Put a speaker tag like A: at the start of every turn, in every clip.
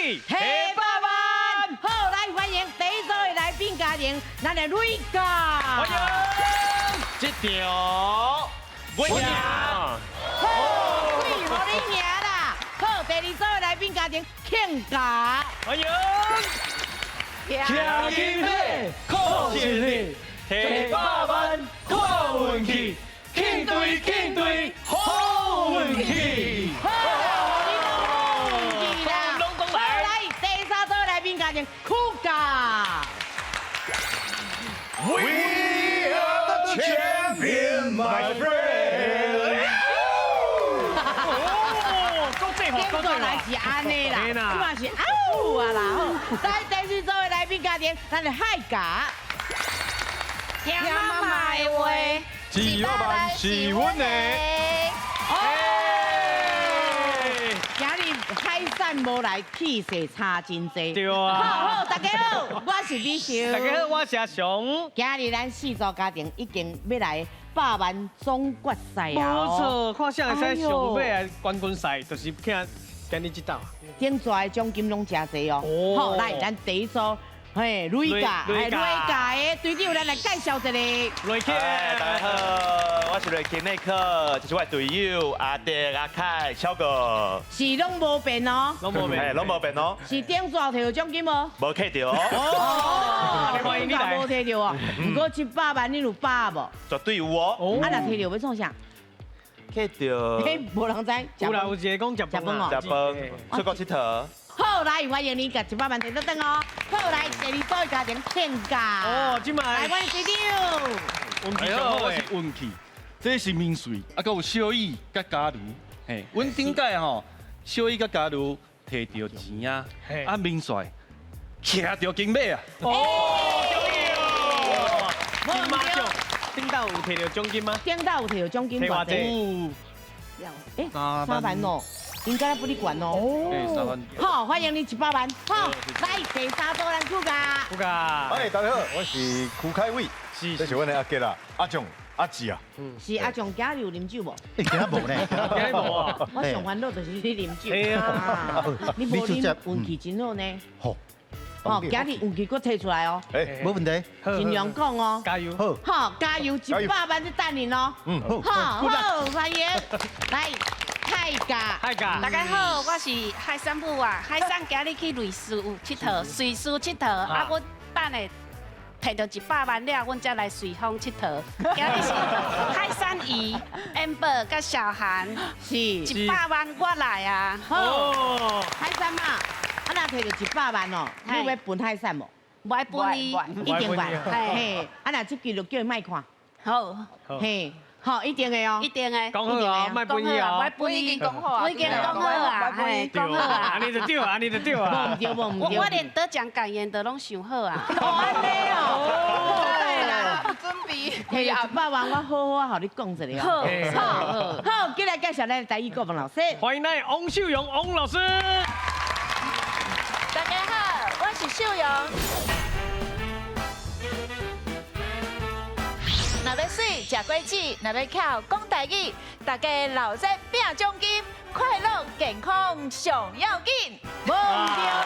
A: 語，
B: 提百萬。好，來歡迎第一組的來賓家庭，咱的瑞家。
A: 歡迎。
C: 這場我贏。
B: 好，水予你贏啦。好，第二組的來賓家庭，慶家。
A: 歡迎。
C: 騎金馬，靠實力，提百萬，看運氣，慶隊慶隊，好運氣。
B: 好，予你運氣啦。
A: 攏總來。
B: 好，來第三組的來賓家庭，苦家。
D: We are the champion, my friend。
A: 哦，國際化，
B: 頂
A: 國際
B: 過來
A: 化。
B: 是按呢啦，
A: 嘿啦。
B: 這嘛是嗷啊啦。好，來第四組的來賓家庭，咱的海家。
E: 聽媽媽的話，
D: 一百萬是阮的。
B: 哦，今日海產無來，氣勢差真濟。
A: 對啊。
B: 好好，大家好，我是美秀。
A: 大家好，我是阿雄。
B: 今日咱四組家庭已經欲來百萬總決賽
A: 無
B: 啊！
A: 錯，看啥會使上尾的冠軍賽，就是聽今日這道。
B: 頂逝的獎金攏誠濟哦。好，來，咱第一組，嘿，瑞家，
A: 瑞
B: 瑞家的隊長，咱來介紹一下。
A: 瑞克。
C: 哎，大家好，我是瑞克內克，這是我的隊友阿德、阿凱、小哥。
B: 是攏無變哦。
A: 攏無變。
C: 哎，攏無變哦。
B: 是頂逝提著獎金無？
C: 無摕著哦。
B: 哦，
A: 歡迎你來。
B: 無提著哦。毋過100萬你有把握無？
C: 絕對有哦。
B: 啊，若提著欲創啥？
C: 摕著。
B: 嘿，無人知。
A: 有啦，有一個講食飯啊。
C: 食飯，出國𨑨迌。
B: 好，來歡迎你共100萬提倒轉哦。好，來第二組的家庭慶家。
A: 哦，這擺。
B: 來，阮隊長。
A: 運氣
F: 哎好，我
A: 上好的
F: 是運氣，這是明穗，啊，閣有小雨佮嘉如，嘿，阮頂擺吼，小雨佮嘉如提著錢啊，啊明帥騎著金馬啊！
A: 哦，恭喜哦！金馬獎，頂道有提著獎金嗎？
B: 頂道有提著獎金
A: 提偌濟？
B: 有。欸，3萬哦，應該比你懸哦。
F: 欸，3萬。
B: 好，歡迎你100萬。好，來第三組咱曲家。
A: 曲家。
D: 哎，大家好，我是曲凱偉，這是阮的阿杰啦，阿將。阿志啊，
B: 是阿將今日有啉酒無？
G: 欸，今仔無呢，
A: 今仔無啊。
B: 我上煩惱就是你啉酒。啊，你無啉運氣真好呢。
G: 好，
B: 哦，今日運氣閣提出來哦。
D: 欸，
G: 無問題，
B: 盡量講哦。
A: 加油。
G: 好，
B: 好，加油，100萬在等你哦。
D: 嗯，
G: 好，
B: 好，好，歡迎來海家。
A: 海家。
E: 大家好，我是海產母啊。海產今日去瑞士有𨑨迌，瑞士𨑨迌，啊，阮等下提著100萬了，阮才來隨風𨑨迌。今日是海產姨、Amber 佮小韓，
B: 是
E: 100萬我來啊！
B: 好，海產嘛，啊若提著100萬哦，你欲分海產無？
E: 無愛分伊，
B: 一定愛。嘿，啊若這記錄叫伊莫看。
E: 好，
B: 嘿，好，一定的哦。
E: 一定的。
A: 講好哦，莫分伊哦。
E: 莫分伊。
H: 已經講好啊。
E: 我已經講好啊，嘿，講好啊。
A: 按呢就對，按呢就對啊。
B: 無毋對，無毋對。
E: 我連得獎感言都攏想好啊。
B: 哦，按呢哦。對啦，
H: 準備。
B: 提100萬，我好好予你講一下哦。
E: 好，
B: 好，好，接來介紹咱的台語國文老師。
A: 歡迎咱王秀蓉王老師。
H: 大家好，我是秀蓉。若欲媠，食果子；若欲巧，講台語。大家鬧熱拼獎金，快樂健康上要緊。
B: 無毋對啦，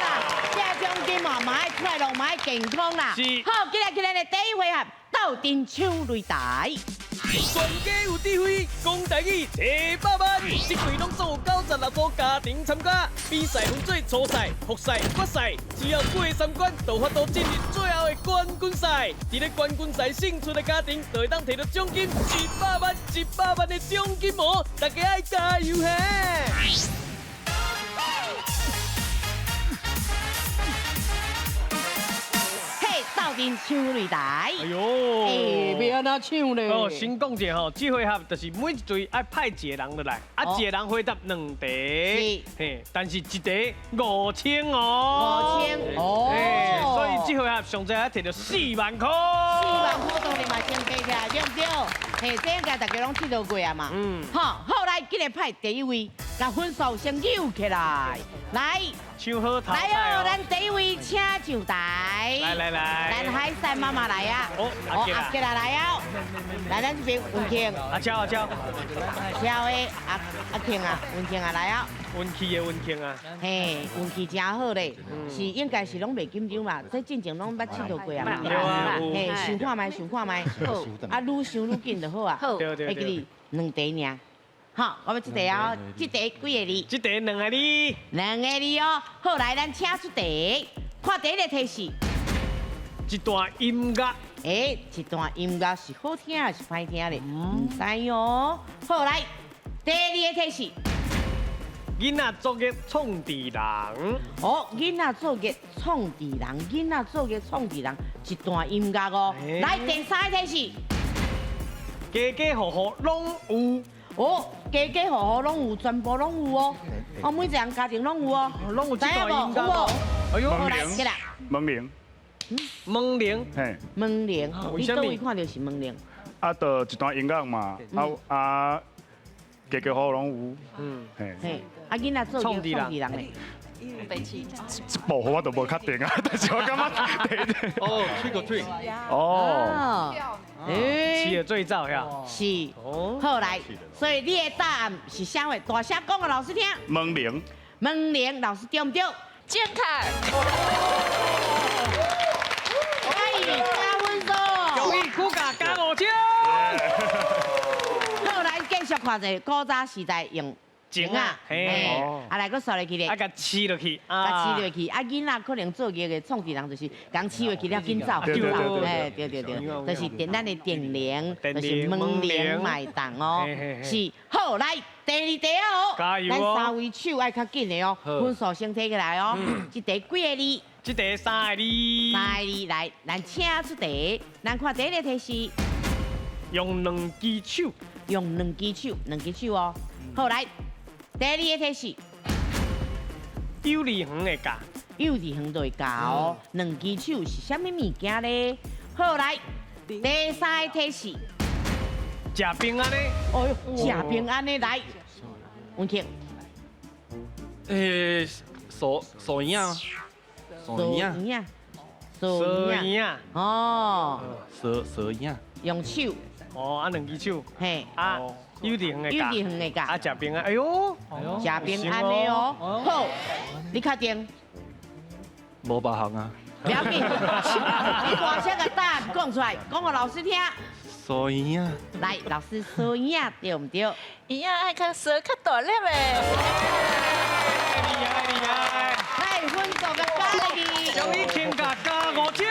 B: 這獎金嘛，嘛愛快樂，嘛愛健康啦。
A: 是。
B: 好，接來咱的第一回合，鬥陣搶擂台。
A: 全家有智慧，講台語提百萬，這季攏總有96組家庭參加。比賽分做初賽、複賽、決賽，只要過三關，就有法度進入最後的冠軍賽。佇咧冠軍賽勝出的家庭，就會當提著獎金一百萬、一百萬的獎金哦！大家愛加油嘿！
B: 嘿，鬥陣搶擂台。
A: 哎呦，
B: 欸，欲按怎搶咧？
A: 哦，先講一下吼，這回合就是每一隊愛派一個人落來，啊，一個人回答兩題，嘿，但是一題5000哦，5000
B: 哦，
A: 所以這回合上濟愛提著4萬塊，4
B: 萬塊當然嘛先加起來，對毋對？嘿，這應該大家攏𨑨迌過啊嘛。嗯。好，好來，這個派第一位，共分數先扭起來，來，
A: 唱好頭
B: 來哦，咱第一位請上台，
A: 來來來，
B: 咱海山媽媽來啊，
A: 哦，阿杰
B: 阿杰來啊，來咱這邊文慶，
A: 阿超阿超，
B: 超的阿阿慶啊，文慶啊來啊，
A: 運氣的文慶啊，
B: 嘿，運氣真好咧，是應該是攏袂緊張嘛，這進前攏捌𨑨迌過啊嘛，嘿，想看覓想看覓，啊，愈想愈緊就好啊，
A: 對對對，
B: 會記得兩題爾。好，我欲這題哦，這題幾个字？
A: 這題兩个字。
B: 兩个字哦。好，來，咱請出題，看第一个提示。
A: 一段音樂。
B: 欸，一段音樂是好聽還是歹聽咧？毋知哦。好，來，第二个提示。
A: 囡仔作業創治人。
B: 哦，囡仔作業創治人，囡仔作業創治人，一段音樂哦。來，第三個提示。
A: 家家戶戶攏有。
B: 哦，家家戶戶攏有，全部攏有哦。哦，每一個人家庭攏有哦，
A: 攏有這段音樂。
B: 哎呦，來，起來。
G: 門鈴。
A: 門鈴。
G: 嘿。
B: 門鈴，你佗位看著是門鈴？
G: 啊，就一段音樂嘛，啊啊，家家戶戶攏有。嗯。
B: 嘿。啊，囡仔做創治人咧。
G: 這部分我都無確定啊，但是我感覺。
F: 哦，吹個吹。
G: 哦。
A: 欸，起的最早呀。
B: 是。好來，所以你的答案是啥話？大聲講予老師聽。
G: 門鈴。
B: 門鈴，老師對毋對？
H: 正確。
B: 哎，加分數。
A: 恭喜苦甲加5000。
B: 好，來繼續看者古早時代用。鐘啊，嘿，啊來，閣刷落去咧，
A: 啊，共黐落去，
B: 共黐落去，啊，囡仔可能做業的創治人就是共黐落去了，緊走，哎，對對對，就是電咱的電鈴，就是門鈴嘛會當哦，是，好，來第二題哦，
A: 加油
B: 咱三位手愛較緊的哦，分數先提起來哦，這題幾个字？
A: 這題三个字。
B: 三个字，來，咱請出題，咱看第一个提示，
A: 用兩支手，
B: 用兩支手，兩支手哦，好，來。第二个提示，
A: 幼稚園會教，
B: 幼稚園就會教哦。兩支手是啥物物件咧？好，來，第三个提示，
A: 食平安的。
B: 哦喲，食平安的來，文慶。
F: 欸，素素圓仔，素圓
B: 仔，素圓仔，哦，
F: 素素圓仔，
B: 用手。
A: 哦，啊，兩支手。
B: 嘿。
A: 啊。幼稚園的
B: 幼稚園的教，
A: 啊，食平安，哎喲，
B: 食平安的哦。好，你確定？
F: 無別項啊。
B: 不要緊，你大聲共答案講出來，講予老師聽。
F: 素圓仔。
B: 來，老師素圓仔對毋對？
H: 圓仔愛較趖較大粒的。
A: 厲害厲害。
B: 來，分數共加落去。
A: 恭喜天價加5000。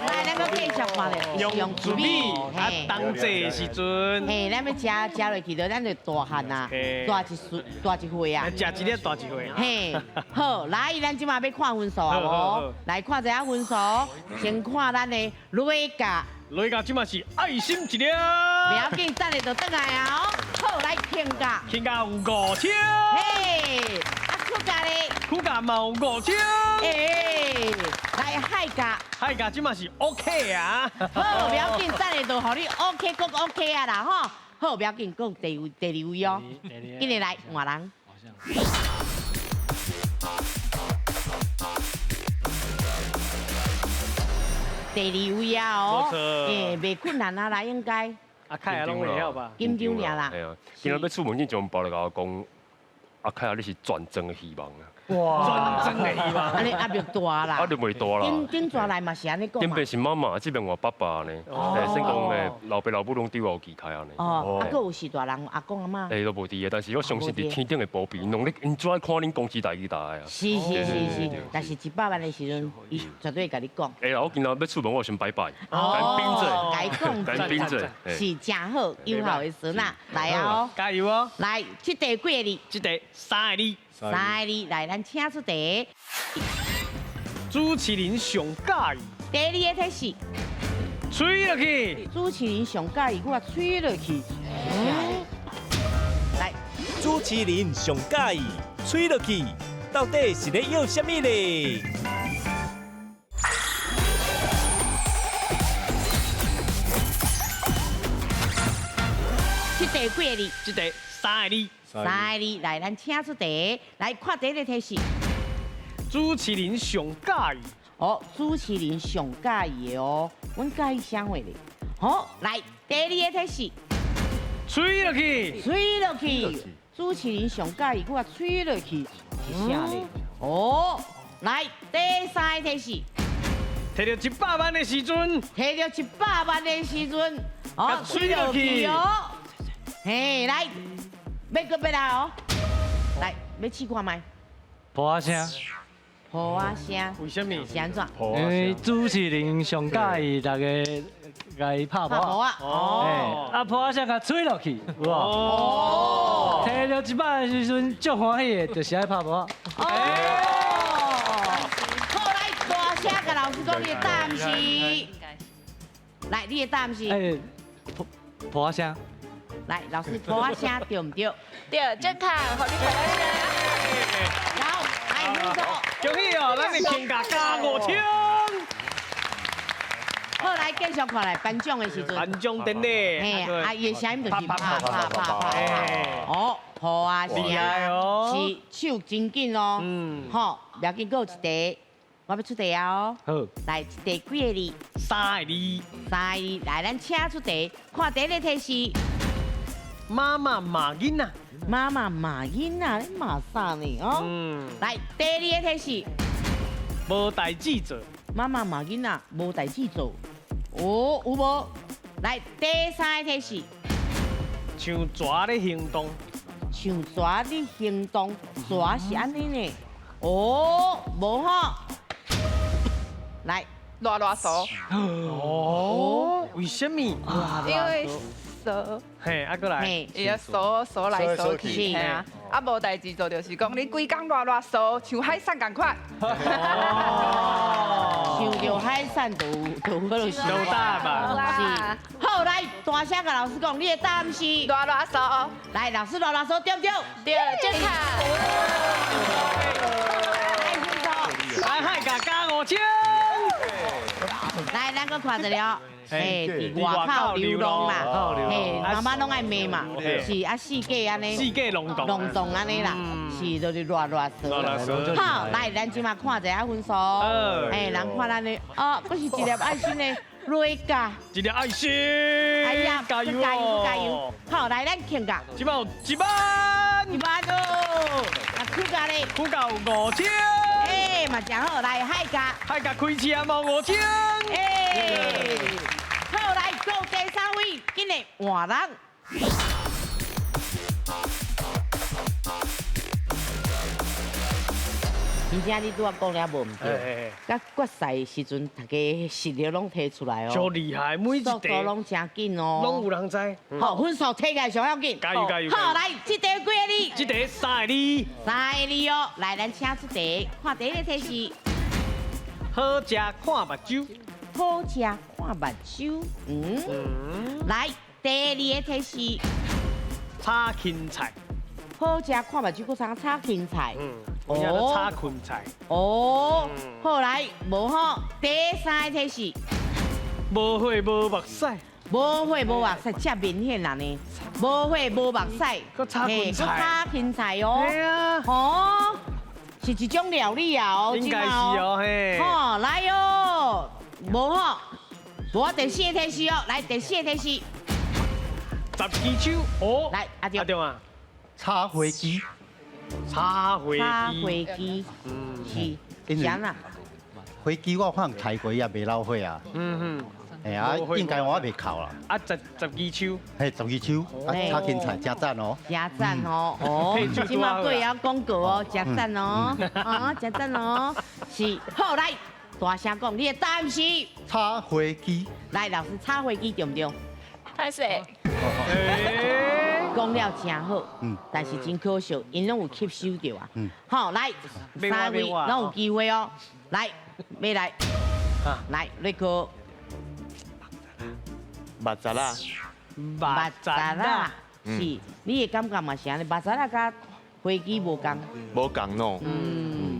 B: 來，咱閣繼續看咧，
A: 用糯米啊，冬至的時陣，
B: 嘿，咱欲食食落去，就咱就大漢啊，大一歲，大一歲啊，
A: 食一粒大一歲。
B: 嘿，好，來，咱這馬欲看分數啊，無？來看一下分數，先看咱的雷甲，
A: 雷甲這馬是愛心一粒，
B: 不要緊，等下就轉來啊！好，來慶甲，
A: 慶甲有5000，
B: 嘿，啊苦甲咧，
A: 苦甲嘛有5000，
B: 欸，來海甲。
A: 海甲這馬是 OK 啊！
B: 好，不要緊，等下就予你 OK，閣 OK 啊啦吼。好，不要緊，閣第二第二位哦。緊來來換人。第二位啊哦，欸，袂困難啊啦，應該。
A: 阿凱啊，攏會曉吧？
B: 緊張爾啦。
I: 係啊，今日欲出門之前，爸就共我講，阿凱啊，你是全莊的希望啊！
A: 哇，全莊的希望。
B: 按呢壓力大啦。
I: 壓力袂大啦。
B: 頂頂轉來嘛是按呢講。
I: 頂邊是媽媽，這邊換爸爸呢。哦。先講誒，老爸老母攏對我有期待按呢。
B: 哦。啊，閣有序大人，阿公阿嬤。
I: 欸，都無佇的，但是我相信佇天頂的保庇，攏咧𪜶最愛看恁公司代誌大的啊。
B: 是是是是，但是100萬的時陣，伊絕對會共你講。
I: 會啦，我今仔欲出門，我先拜拜。
B: 哦。共伊講。
I: 共伊稟者。
B: 是真好，友好的孫仔，來啊！
A: 加油哦！
B: 來，這題幾个字？
A: 這題三个字。
B: 三个字，來，咱請出題。
A: 主持人上佮意。
B: 第二个提示。
A: 吹落去。
B: 主持人上佮意，我吹落去。來，
J: 主持人上佮意，吹落去，到底是咧要啥物咧？
B: 這題題幾个字？
A: 這題三个字。
B: 三个字，來，咱請出題，來看第一个提示。
A: 主持人上喜歡。
B: 哦，主持人上喜歡的哦，阮喜歡啥貨咧？好，來第二个提示。
A: 吹落去。
B: 吹落去。主持人上喜歡，佮吹落去是啥咧？哦，來第三個提示。
A: 提著100萬的時陣。
B: 提著100萬的時陣，哦，
A: 吹落去
B: 哦。嘿，來，欲閣欲來哦。來，欲試看覓。
C: 破仔聲。
B: 破仔聲。
A: 為啥物？
B: 是按怎？
C: 因為主持人上喜歡大家共伊拍噗仔。哦。啊，噗仔聲共吹落去，有無？哦。提著100的時陣，足歡喜的，就是愛拍噗仔。
B: 哦。好，來，大聲共老師講你的答案是。來，你的答案是。
C: 欸，噗仔聲。
B: 來，老師，噗仔聲對毋對？
H: 對，正確，予你噗仔聲。
B: 然後，來，分數。
A: 恭喜哦，咱的親家加5000。
B: 好，來繼續看來頒獎的時陣。
A: 頒獎典禮。
B: 嘿，啊，伊的聲音就是啪啪啪啪。哦，噗仔聲，是手真緊哦。嗯。好，不要緊，閣有一題，我欲出題啊哦。
C: 好。
B: 來，一題幾个字？
A: 三个字。
B: 三个字，來，咱請出題，看第一个提示。
A: 媽媽罵囡仔。
B: 媽媽罵囡仔，你罵啥呢？哦。嗯。來，第二个提示。
A: 無代誌做。
B: 媽媽罵囡仔，無代誌做。哦，有無？來，第三个提示。
A: 像蛇咧行動。
B: 像蛇咧行動，蛇是按呢呢？哦，無吼。來，
K: 賴賴趖。
A: 哦，為啥物？
K: 因為趖。
A: 嘿，啊，閣來。
K: 伊啊趖趖來趖去，嘿啊，啊無代誌做就是講你規工賴賴趖，像海產仝款。
B: 像著海產就有就有彼落
A: 有答案吧？
B: 是。好，來，大聲共老師講，你的答案是
K: 賴賴趖。
B: 來，老師賴賴趖對毋對？
H: 對，正確。
B: 來，分數。
A: 來，海甲加5000。
B: 來，咱閣看一下。嘿，佇外口流浪啦，嘿，媽媽攏愛罵嘛，是啊，四界按呢，
A: 四界浪蕩，
B: 浪蕩按呢啦，是就是賴賴趖。好，來，咱這馬看一下分數，嘿，人看咱的，哦，閣是一粒愛心的瑞甲，
A: 一粒愛心，
B: 哎呀，
A: 加油
B: 加油加油！好，來，咱慶甲，
A: 這馬有1萬，1
B: 萬哦，啊，苦甲咧，
A: 苦甲有5000，
B: 哎，嘛真好，來海甲，
A: 海甲開車嘛5000，
B: 哎。好，來到第三位，緊來換人。而且你拄仔講了無毋對，佮決賽的時陣，大家實力攏提出來哦。
A: 足厲害，每一
B: 速度攏誠緊哦。
A: 攏有人知。
B: 好，分數提起來上要緊。
A: 加油加油！
B: 好，來，這題幾個字？
A: 這題三個字。
B: 三個字哦，來，咱請出題，看第一個提示。
A: 好食看目睭。
B: 好食看目睭，嗯，來，第二個提示，
A: 炒芹菜。
B: 好食看目睭，閣通炒芹菜，
A: 哦，炒芹菜。
B: 哦，好來，無吼，第三個提示，
A: 無血無目屎，
B: 無血無目屎，遮明顯啦呢，無血無目屎，
A: 閣炒芹菜，
B: 閣炒芹菜哦，
A: 對啊，
B: 哦，是一種料理啊，哦，
A: 應該是哦，嘿，
B: 好，來哦。無吼，無第四個提示哦，來第四個提示，
A: 十支手哦，
B: 來阿中，
A: 阿中啊，
L: 插飛機，
A: 插飛機，
B: 插飛機，是，啥啦？
L: 飛機我可能開過也袂老火啊，嗯，哎啊，應該我袂哭啦。
A: 啊，十支手，
L: 嘿，十支手，啊，炒芹菜誠讚哦，
B: 誠讚哦，哦，這馬閣會曉廣告哦，誠讚哦，啊，誠讚哦，是，好來。大聲講，你的答案是
L: 插飛機。
B: 來，老師，插飛機對毋對？
H: 歹勢。
B: 講了誠好，但是真可惜，𪜶攏有吸收著啊。好，來，三位攏有機會哦。來，欲來，來，瑞克。
M: 捌雜啦。
B: 捌雜啦，是，你的感覺嘛是按呢？捌雜啦，佮飛機無仝。
M: 無仝喏。嗯。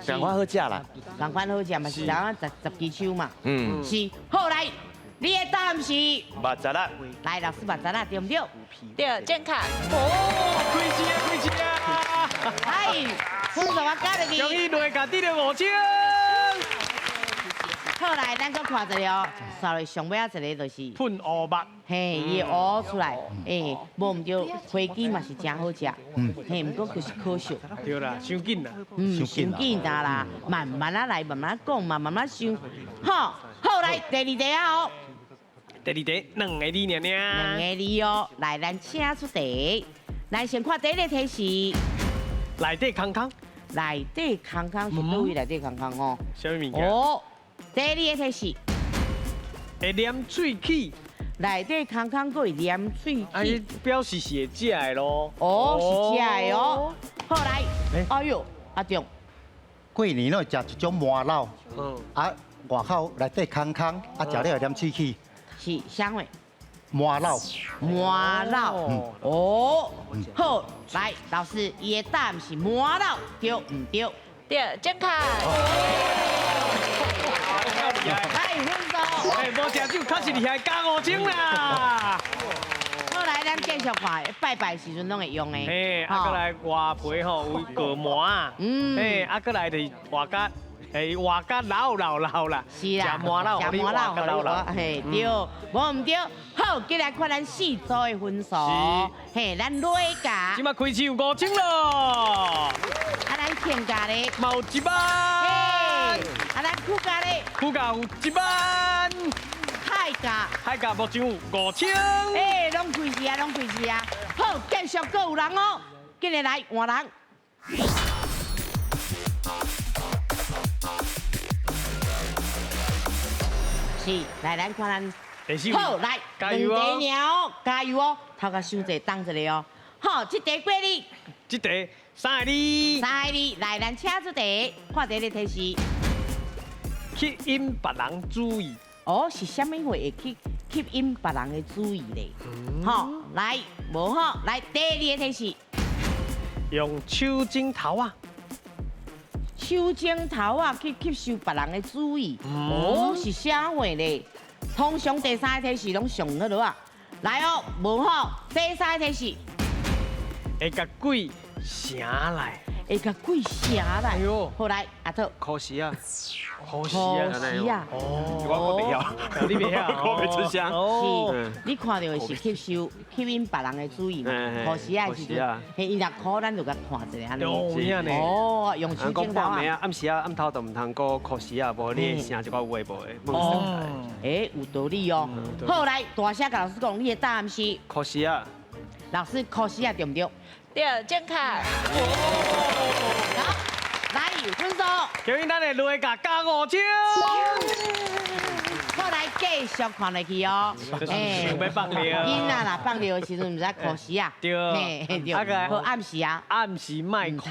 M: 仝款好食啦。
B: 仝款好食嘛，是人十支手嘛。嗯。是，好來，你的答案是？
M: 捌十啦。
B: 來，老師捌十啦，對毋對？
H: 對，正確。
A: 哦，開始啊，開始啊！
B: 係，分數我加入去。
A: 恭喜兩個得到5000。
B: 好來，咱閣看一下哦，稍微上尾仔一个就是
A: 噴烏目，
B: 嘿，伊會烏出來，欸，無毋對，飛機嘛是誠好食，嘿，毋過就是可惜。
A: 對啦，傷緊啦，
B: 嗯，傷緊啦，慢慢仔來，慢慢講嘛，慢慢想，好，好來，第二題啊哦。
A: 第二題兩個字爾爾。
B: 兩個字哦，來，咱請出題，咱先看第一個提示。
A: 內底空空。
B: 內底空空是佗位內底空空哦？
A: 啥物物件？
B: 哦。第二個提示，
A: 會黏喙齒，
B: 內底空空，閣會黏喙齒，
A: 啊，表示是會食的咯。
B: 哦，是食的哦。好來，哎喲，阿中，
L: 過年攏會食一種麻荖，啊，外口內底空空，啊，食了會黏喙齒。
B: 是啥貨？
L: 麻荖。
B: 麻荖。哦，好，來，老師，伊的答案是麻荖，對毋對？
H: 對，正確。
B: 來，分數。
A: 哎，無食酒，確實厲害，加5000啦。
B: 好來，咱繼續看，拜拜時陣攏會用的。
A: 嘿，啊，閣來外皮吼有過膜啊。嗯。嘿，啊，閣來就是外甲，哎，外甲老老老啦。
B: 是啦。
A: 食麻荖，
B: 食麻荖，
A: 老老。
B: 嘿，對，無毋對。好，接來看咱四組的分數。嘿，咱磊家。
A: 這馬開始有5000咯。
B: 啊，咱倩家咧。
A: 嘛有1萬。
B: 啊，咱曲家咧。
A: 曲家有1萬。
B: 海家。
A: 海家目前有5000。
B: 哎，攏開始啊，攏開始啊。好，繼續閣有人哦，緊來來換人。是，來咱看咱。好，來，
A: 加油哦！
B: 兩題爾哦，加油哦！頭殼傷濟，等一下哦。好，這題過你。
A: 這題三個字。
B: 三個字，來，咱請出題，看第一個提示。
A: 吸引別人注意。
B: 哦，是啥物會去吸引別人的注意咧？好，來，無好，來第二個提示。
A: 用手指頭啊。
B: 手指頭啊，去吸收別人的注意。哦，是啥貨咧？通常第三個提示攏上好落啊，來哦，無好，第三個提示
A: 會共鬼城來，
B: 會共鬼城來。哎喲，好來，阿桃。
M: 可惜啊，
A: 可惜啊，
B: 可惜啊。
A: 哦，
M: 我袂曉，
A: 你袂曉，
M: 我袂出聲。
B: 是，你看到的是吸收、吸引別人的注意嘛？可惜啊，時陣，嘿，伊若苦，咱就共看一下按呢。哦，用手指頭啊。
M: 暗時啊，暗頭就毋通講可惜啊，無你會成一寡有的無的。
B: 哦，欸，有道理哦。好，來，大聲共老師講，你的答案是？
M: 可惜啊。
B: 老師，可惜啊，對毋對？
H: 對，正確。
B: 好，來，分數。
A: 恭喜咱的雷甲加5000。
B: 好，來繼續看落去哦。
A: 想欲放尿。
B: 囡仔啦，放尿的時陣毋知可惜啊。
A: 對。
B: 嘿，對。好，暗時啊。
A: 暗時莫哭。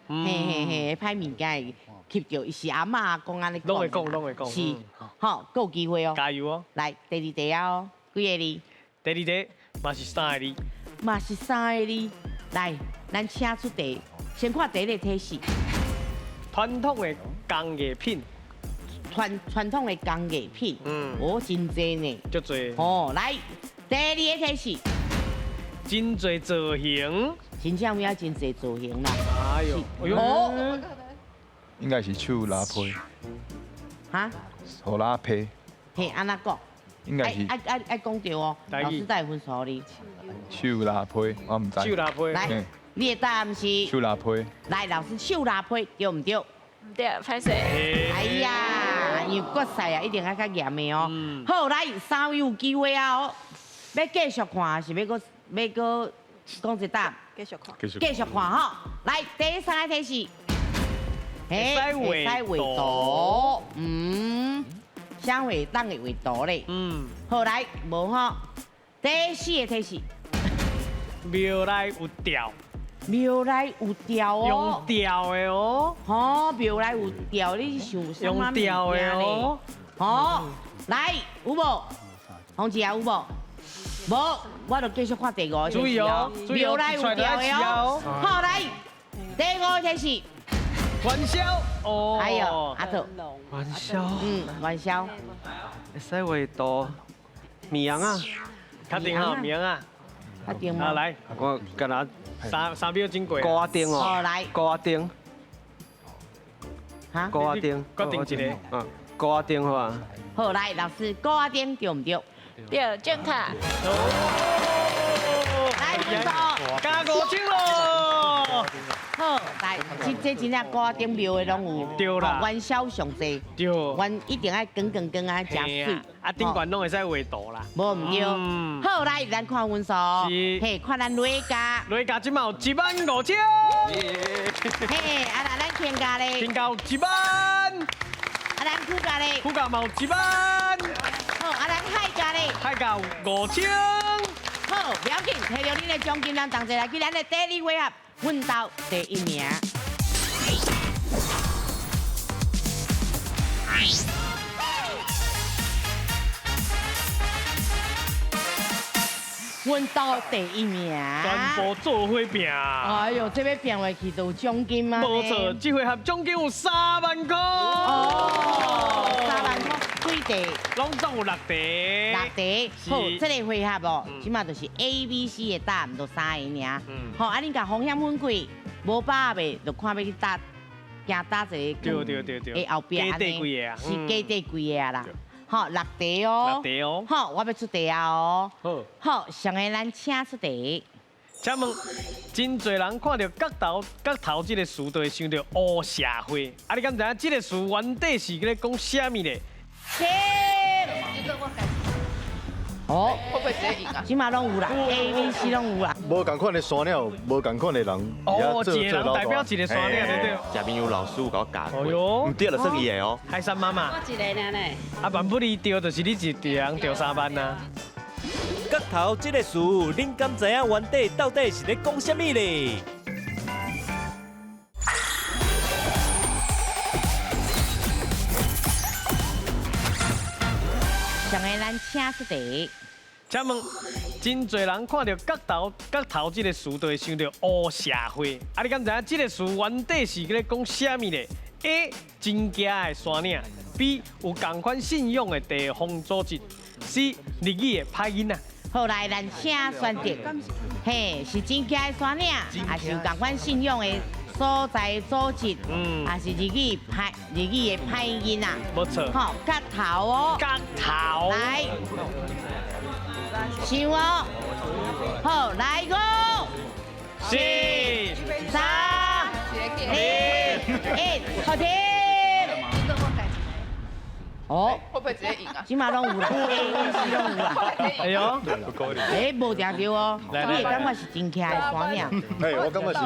B: 嘿嘿嘿，歹物件會吸著，伊是阿嬤阿公按呢講。
A: 攏會講，攏會講。
B: 是，好，閣有機會哦。
A: 加油哦！
B: 來，第二題啊哦，幾个字？
A: 第二題嘛是三个字。
B: 嘛是三個字。來，咱請出題，先看第一個提示。
A: 傳統的工藝品。
B: 傳統的工藝品。嗯。哦，真濟呢。
A: 足濟。
B: 哦，來，第二個提示。
A: 真濟造型。
B: 真正有影真濟造型啦。
A: 哎呦。
B: 哦。
D: 應該是手拉皮。
B: 哈？
D: 手拉皮。
B: 嘿，按怎講？
D: 應該是。
B: 愛講對哦，老師才會分數你。
D: 手拉皮，我毋知。
A: 手拉皮。
B: 來，你的答案是？
D: 手拉皮。
B: 來，老師，手拉皮對毋對？
H: 毋對，歹勢。
B: 哎呀，因為決賽啊，一定愛較嚴的哦。好，來，三位有機會啊哦，欲繼續看，還是欲閣欲閣講一答？
K: 繼續看。
B: 繼續看吼。來，第三個提示。
A: 會使畫
B: 圖。嗯，啥會當會畫圖咧？嗯。好，來，無吼。第四個提示。
A: 廟內有吊。
B: 廟內有吊哦。
A: 用吊的哦。
B: 吼，廟內有吊，你是想啥物
A: 用吊的哦。
B: 吼，來，有無？洪志啊，有無？無，我就繼續看第五個。
A: 注意哦，
B: 廟內有吊的哦。好，來，第五個提示。
A: 元宵。哦。
B: 哎呦，阿桃。
M: 元宵。
B: 嗯，元宵。
M: 會使畫圖。绵羊啊，
A: 确定吼，绵羊啊，
B: 确定吗？
A: 啊来，
M: 我敢若
A: 3秒真过。
M: 高仔顶哦，
B: 来，
M: 高仔顶，
B: 哈，
M: 高仔顶，
A: 决定一个，
M: 嗯，高仔顶好啊。
B: 好来，老师，高仔顶对毋对？
H: 对，正确。
B: 来，分数
A: 加5000咯。
B: 好，来，这真正高仔顶庙的拢有，
A: 对啦，
B: 元宵上济，
A: 对，
B: 阮一定爱卷卷卷啊，诚媠。
A: 啊，顶悬拢会使画图啦。
B: 无毋对。好，来，咱看分数，嘿，看咱雷家，
A: 雷家这马有15000。
B: 嘿，啊，那咱天家咧？
A: 天家有1万。
B: 啊，咱苦家咧？
A: 苦家嘛有1万。
B: 好，啊，咱海家咧？
A: 海家有5000。
B: 好，不要紧，摕著恁的奖金，咱同齐来去咱的第二回合，奋斗第一名。奋斗第一名，
A: 全部做伙拼。
B: 哎呦，这欲拼下去就有奖金吗？
A: 无错，这回合奖金有3万块。
B: 哦，3万块，几题？
A: 拢总有6题。
B: 6题。好，这个回合哦，这马就是 A、B、C 的答案，就3个尔。好，啊，恁共风险分开，无把握的，就看欲去答，行答一个。
A: 对对对对。
B: 的后壁按呢，是加底几个啊啦。好，6题哦。
A: 6题哦。
B: 好，我欲出题啊哦。
A: 好。
B: 好，上个咱请出题。
A: 请问，真济人看著角头角头这个词，就会想著乌社会。啊，你敢知影这个词原底是咧讲啥物咧？
B: 停。哦，
K: 会不会直接赢啊？
B: 这马拢有啦，A、B、C 拢有啦。
D: 无仝款的山岭，无仝款的人。
A: 哦，一个人代表一个山岭，对对。
N: 贾明有老师有共我教过，毋对就算伊的哦。
A: 海山妈妈。
E: 我一个尔呢。
A: 啊，万不离对，就是你一个人中3万啊。
J: 角头这个词，恁敢知影原底到底是咧讲啥物咧？
B: 上个咱请出题。
A: 请问，真济人看著角头角头这个词，就会想著乌社会。啊，你敢知影这个词原底是咧讲啥物咧？A. 真惊的山岭；B. 有仝款信仰的地方组织；C. 日语的歹囡仔。
B: 好，来，咱请选择。嘿，是真惊的山岭，还是有仝款信仰的所在组织？嗯，还是日语的歹囡仔？
A: 无错。
B: 好，角头哦。
A: 角头。
B: 来。想哦，好，来5、
A: 4、
B: 3、2、1，好停。哦，
K: 会不会直接赢啊？
B: 这马拢有啦，A、B、C 拢有啦。
A: 哎呦，
B: 哎，无定对哦，你会感觉是真徛的山岭？
D: 哎，我感觉是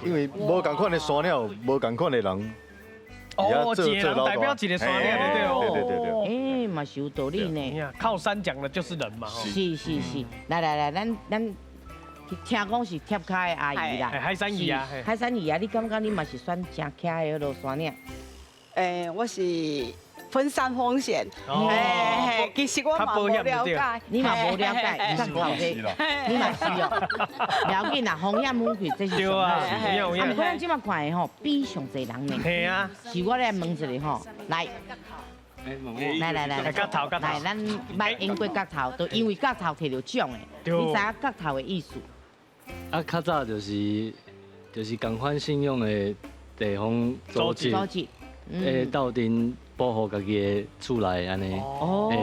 D: 因为无仝款的山岭，无仝款的人。
A: 哦，一个人代表一个山岭，对对
D: 对对对对。
B: 哎，嘛是有道理呢。
A: 靠山讲的就是人嘛。
B: 是是是，来来来，咱听讲是贴跤的阿姨啦。
A: 海山姨啊。
B: 海山姨啊，你感觉你嘛是选真徛的彼落山岭？
O: 哎，我是分散风险。哎，其实我嘛无了解。
B: 你嘛无了解，你你嘛是哦。不要紧啦，风险分开，这是
A: 对啊。
B: 啊，毋过咱这马看的吼，比上济人呢。
A: 系啊。
B: 是我来问一下吼，来。来来来，
A: 角头角头，
B: 来，咱莫用过角头，就因为角头摕著奖的，你知影角头的意思？
C: 啊，较早就是仝款信仰的地方组织，斗阵保护家己的厝内按呢，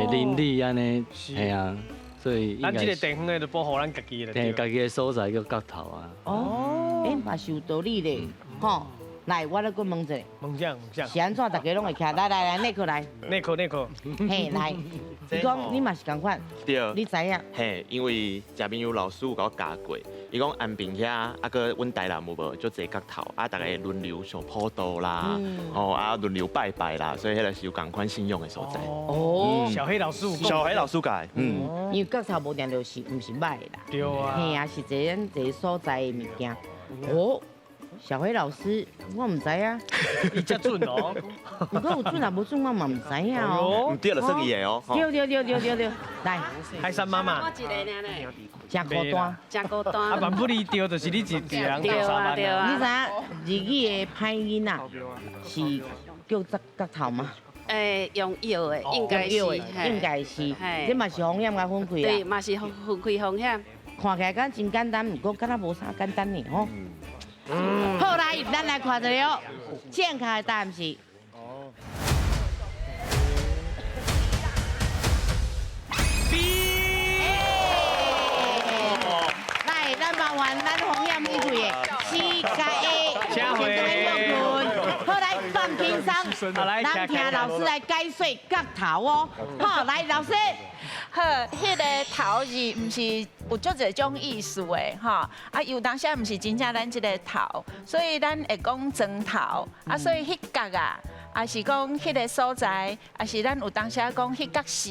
C: 邻里按呢，嘿啊，所以
A: 咱这个地方的就保护咱家己的，
C: 对，家己的所在叫角头啊。
B: 哦，欸，嘛是有道理的，吼。来，我来阁问一下。
A: 问啥？问啥？
B: 是按怎？大家拢会徛来来来，内裤来。
A: 内裤内裤。
B: 嘿，来。你讲你嘛是仝款。
N: 对。
B: 你知影？
N: 嘿，因为贾明有老师有共我教过，伊讲安平遐啊，阁阮台南有无足济角头啊，逐家轮流上普渡啦，吼啊轮流拜拜啦，所以彼个是有仝款信仰的所在。
B: 哦。
A: 小黑老师有。
N: 小黑老师教。
B: 嗯。因为角头无定就是毋是歹的啦。
A: 对啊。
B: 嘿啊，是一个一个所在的物件。哦。小黑老师，我毋知啊。
A: 伊遮准哦。
B: 毋过有准啊，无准我嘛毋知影哦。
N: 毋对就算伊的哦。
B: 对对对对对对，来。
A: 海山妈妈。
E: 我一个尔呢。
B: 真孤单。
E: 真孤单。
A: 啊，万不离对，就是你一个人中3万。
B: 你知影日语的歹囡仔是叫角头吗？
E: 欸，用藥的，應該是，
B: 應該是，這嘛是風險共分開啊。
E: 對，嘛是分開風險。
B: 看起來敢真簡單，毋過敢若無啥簡單呢吼。好，來，咱來看一下，正確的答案是。
A: B。
B: 來，咱麻煩咱風險委會的 C 佮 A，先做好，來放輕鬆，咱聽老師來解說角頭哦。好，來老師。
H: 好，彼個頭是毋是有足濟種意思的吼？啊，有當時毋是真正咱這個頭，所以咱會講磚頭。啊，所以彼角啊，也是講彼個所在，也是咱有當時講彼角四，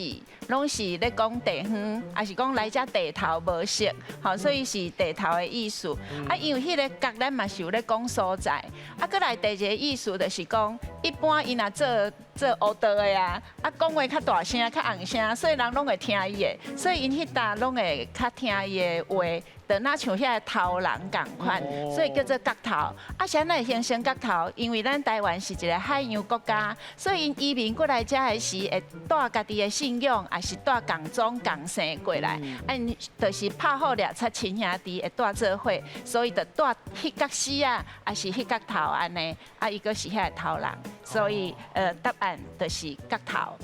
H: 攏是咧講地方，也是講來遮地頭無熟，吼，所以是地頭的意思。啊，因為彼個角咱嘛是有咧講所在。啊，閣來第二個意思就是講，一般伊若做烏道的啊，啊講話較大聲、較紅聲，所以人攏會聽伊的，所以𪜶彼搭攏會較聽伊的話，就若像遐個頭人仝款，所以叫做角頭。啊，是按怎會形成角頭？因為咱台灣是一個海洋國家，所以𪜶移民過來遮的時，會帶家己的信仰，也是帶仝宗仝姓過來，啊，𪜶就是拍好掠賊親兄弟會帶做伙，所以就帶彼角死啊，也是彼角頭按呢，啊，伊閣是遐個頭人，所以答案就是角頭。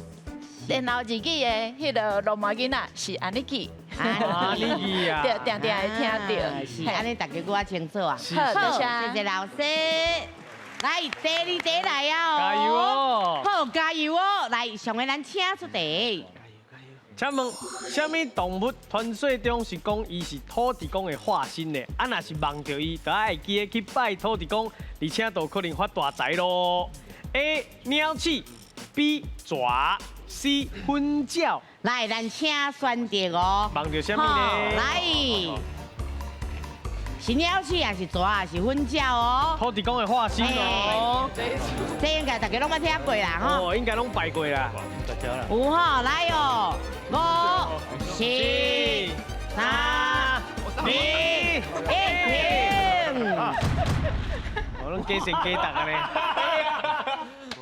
H: 然後日語的彼个羅馬囡仔是按呢記，
A: 按呢記啊，
H: 對，定定會聽著，
B: 是按呢，大家閣較清楚啊。
H: 好，
B: 謝謝老師。來，第二題來啊！
A: 加油哦！
B: 好，加油哦！來，上個咱請出題。
A: 請問，啥物動物傳說中是講伊是土地公的化身呢？啊，若是夢著伊，就愛會記得去拜土地公，而且就可能發大財囉。A. 鳥鼠，B. 蛇，C. 粉鳥。
B: 來，咱請選擇哦。
A: 夢著啥物呢？
B: 來，是鳥鼠還是蛇還是粉鳥哦？
A: 土地公的化身哦。
B: 這應該大家攏捌聽過啦，吼。
A: 哦，應該攏拜過啦。
B: 有吼，來哦，5、4、3、2、1，停。
A: 我攏加成加重啊咧。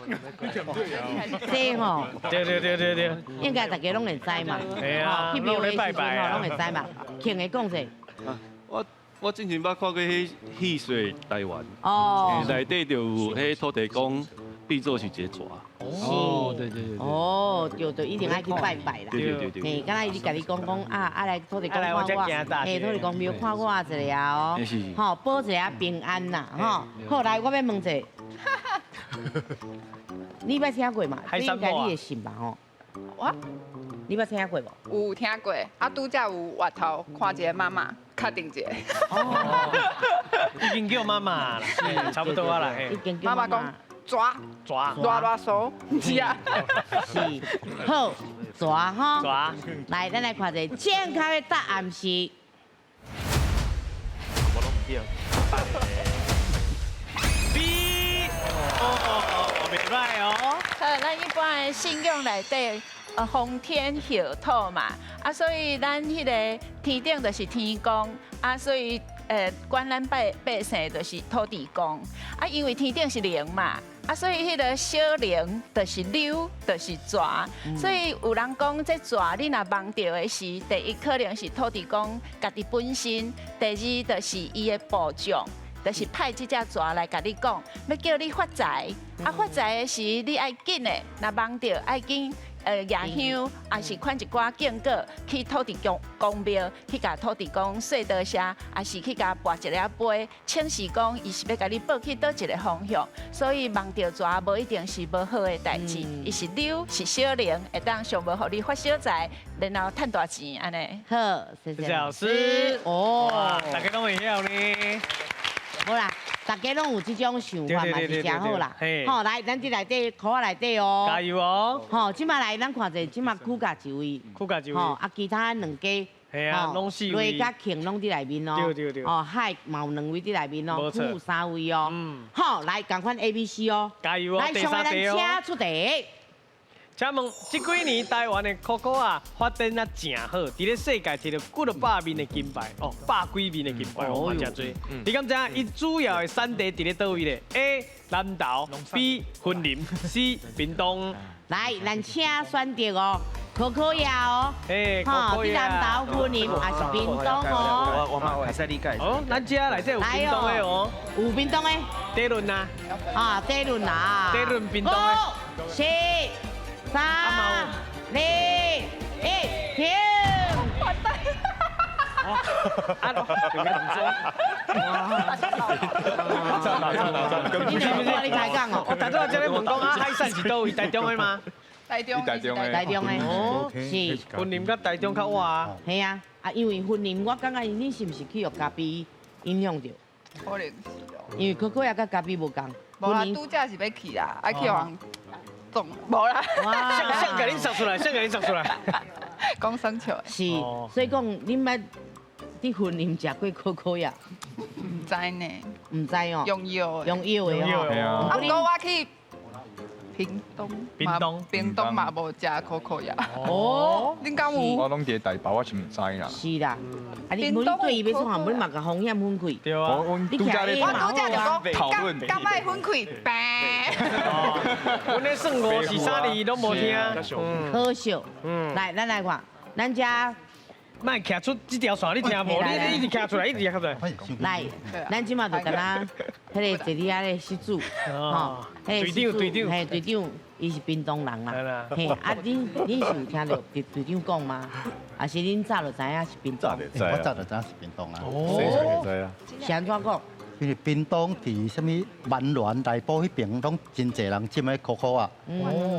B: 這吼，
A: 對對對對對，
B: 應該大家攏會知嘛。
A: 係啊，
B: 去廟的時陣吼，攏會知嘛。慶會講者。
F: 我之前捌看過彼戲說台灣，
B: 哦，
F: 內底就有彼土地公變做是一個蛇。
B: 哦，
C: 對對對。
B: 哦，對對，一定愛去拜拜啦。
F: 對對對對。
B: 嘿，敢若伊共你講講啊啊來土地公看我，嘿，土地公廟看我一下哦，吼，保一下平安啦，吼。好，來，我欲問者。你捌聽過嘛？應該你會信吧？吼。
K: 我，
B: 你捌聽過無？
K: 有聽過，啊，拄才有外頭看一個媽媽，確定一個。
A: 哦，已經叫媽媽啦，差不多啊啦。
K: 媽媽講蛇
A: 蛇，
K: 熱熱手，是啊。
B: 是，好，蛇吼。
A: 蛇。
B: 來，咱來看一下正確的答案是。
N: 我攏毋對。
A: B，哦，袂䆀哦。
H: 好，咱一般的信仰內底，奉天後土嘛，啊，所以咱彼個天頂就是天公，啊，所以管咱百姓就是土地公，啊，因為天頂是靈嘛，啊，所以彼個小靈就是溜，就是蛇，所以有人講這蛇你若夢著的是，第一可能是土地公家己本身，第二就是伊的部將。就是派這隻蛇來共你講，欲叫你發財。啊，發財的時你愛緊的，若夢著愛緊蜈香，也是款一寡敬果去土地公公廟去共土地公說多謝，也是去共跋一下杯，請示講伊是欲共你報去佗一個方向。所以夢著蛇無一定是無好的代誌，伊是溜是小靈，會當上無予你發小財，然後趁大錢按呢。
B: 好，謝
A: 謝老師。
B: 哦，
A: 大家攏會曉呢。
B: 無啦，大家攏有這種想法嘛，是誠好啦。好，來，咱這內底箍仔內底哦。
A: 加油哦！
B: 好，這馬來咱看者，這馬苦甲一位。
A: 苦甲一位。
B: 吼，啊，其他兩家。
A: 係啊，攏四位。
B: 雷佮慶攏佇內面哦。
A: 對對對。
B: 哦，海嘛有兩位佇內面哦，苦有三位哦。嗯。好，來，仝款 A、B、C 哦。
A: 加油哦！
B: 來，上個咱請出題。
A: 請問，這幾年台灣的可可啊發展啊誠好，佇咧世界摕著幾若百面的金牌，哦，百幾面的金牌，哦，嘛誠濟。你敢知影？伊主要的產地佇咧佗位咧？A. 南投，B 雲林，C 屏東。
B: 來，咱請選擇哦，可可亞哦，吼，佇南投、雲林，還是屏東哦。
M: 我嘛會使理解。
A: 哦，咱這內底有屏東的哦，
B: 有屏東的。
A: 底輪啊。
B: 啊，底輪啊。
A: 底輪屏東的。
B: 五、四、三、二、一，停。
A: 啊，有個動作。
B: 你兩個你開講哦。
A: 我頭拄仔咧問講啊，海產是佗位？台中的嗎？
K: 台中。
D: 台中的。
B: 台中的。哦，是。
A: 雲林佮台中較倚啊。
B: 係啊，啊，因為雲林，我感覺你是毋是去予咖啡影響著？
K: 可能是哦。
B: 因為可可也佮咖啡無仝。
K: 無啦，拄才是欲去啦，啊去予人撞，無啦。
A: 誰共恁說出來，誰共恁說出來。
K: 講生笑。
B: 是，所以講恁捌佇雲林食過可可亞？
K: 毋知呢。
B: 毋知哦。
K: 用藥。
B: 用藥的哦。
K: 啊，毋過我去屏東。
A: 屏東。
K: 屏東嘛無食可可亞。
B: 哦。
K: 恁敢有？
P: 我攏佇台北，我是毋知啦。
B: 是啦。啊，你無你對伊欲創啥，無你嘛共風險分開。
A: 對啊。
P: 我拄才咧
K: 我拄才就講
P: 討論。
K: 敢愛分開？
A: 阮咧算五四三二攏無聽。
B: 可惜。來，咱來看，咱遮。
A: 莫徛出這條線，你聽無？你一直徛出來，一直徛出來。
B: 來，咱這馬就敢若彼个坐佇遐咧失主，吼，
A: 隊長隊長，
B: 嘿，隊長，伊是屏東人啦，嘿，啊，恁是有聽著隊隊長講嗎？還是恁早就知影是屏東？
L: 我早就知影是屏東啊。
D: 哦，知啊。
B: 是按怎講？
L: 因為屏東佇啥物萬巒內埔彼爿攏真濟人種咧可可啊，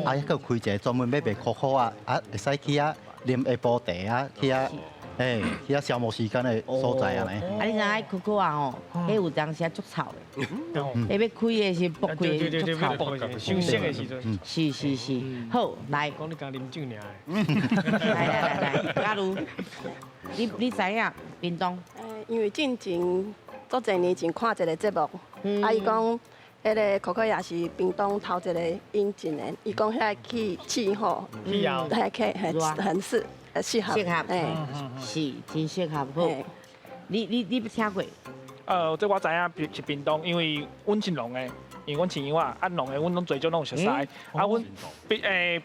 L: 啊，閣開一個專門欲賣可可啊，啊，會使去遐啉下晡茶啊，去遐，嘿，去遐消磨時間的所在啊呢。
B: 啊，你知影可可啊吼，彼有當時足臭的，彼欲開的時剝開的足臭，
A: 傷熟的時陣。
B: 是是是，好，來。
A: 講你敢啉酒爾。
B: 來來來來，假如你知影屏東？
O: 因為進前。足濟年前看一個節目，啊，伊講彼个可可也是屏東頭一個引進的，伊講遐氣氣候，遐氣很適適合，
B: 適合，是真適合。好，你聽過？
Q: 這我知影是屏東，因為阮是農的，因為阮飼羊仔，啊農的阮攏濟種攏有熟悉，啊阮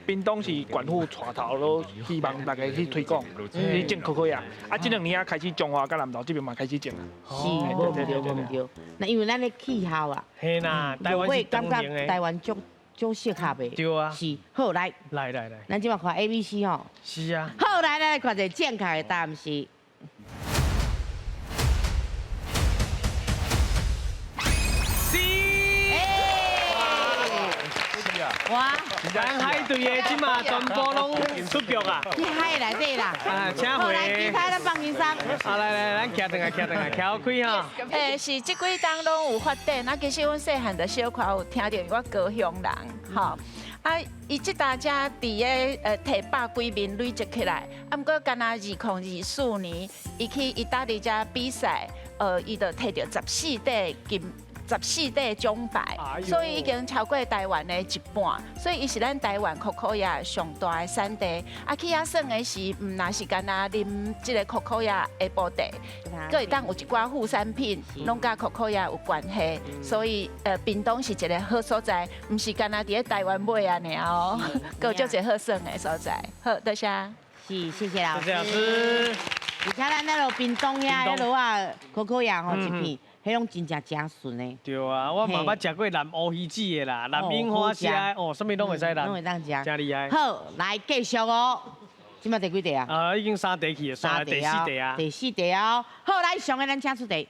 Q: 屏東是縣府帶頭囉，希望大家去推廣，去種可可亞，啊這兩年啊開始彰化佮南投這邊嘛開始種啊。
B: 是，無毋對，無毋對。那因為咱的氣候啊，
A: 嘿啦，台灣是
B: 感覺台灣足足適合的。
A: 對啊。
B: 是，好來。
A: 來來來。
B: 咱這馬看 A、B、C 吼。
A: 是啊。
B: 好來來看一個正確的答案是。哇！
A: 咱海隊的這馬全部攏出局啊！
B: 去海內底啦！
A: 啊，請回。
B: 好，來，其他咱放輕鬆。
A: 啊，來來，咱徛轉來，徛轉來，徛好開哈。
H: 是這幾冬攏有發展，啊，其實阮細漢就小可有聽著，我高雄人，吼。啊，伊這大家佇个提百幾面累積起來，啊，毋過干焦2024年，伊去意大利遮比賽，伊就提著14塊金。14塊獎牌，所以已經超過台灣的一半，所以伊是咱台灣可可亞上大的產地。啊，去遐耍的是，毋若是干焦啉這个可可亞下晡茶，閣會當有一寡副產品，攏佮可可亞有關係。所以，屏東是一个好所在，毋是干焦佇咧台灣買啊爾哦，閣有足濟好耍的所在。好，多謝。
B: 是，謝謝老師。
A: 謝謝老師。
B: 而且咱那落屏東遐，彼落啊可可亞吼一片。彼攏真正誠順的。
A: 對啊，我嘛捌食過藍烏魚子的啦，藍櫻花蝦，哦，啥物攏會使藍。
B: 攏會當食。
A: 誠厲害。
B: 好，來繼續哦。這馬第幾題啊？
A: 啊，已經三題去了，三題第四題啊。
B: 第四題哦。好，來上个咱請出題。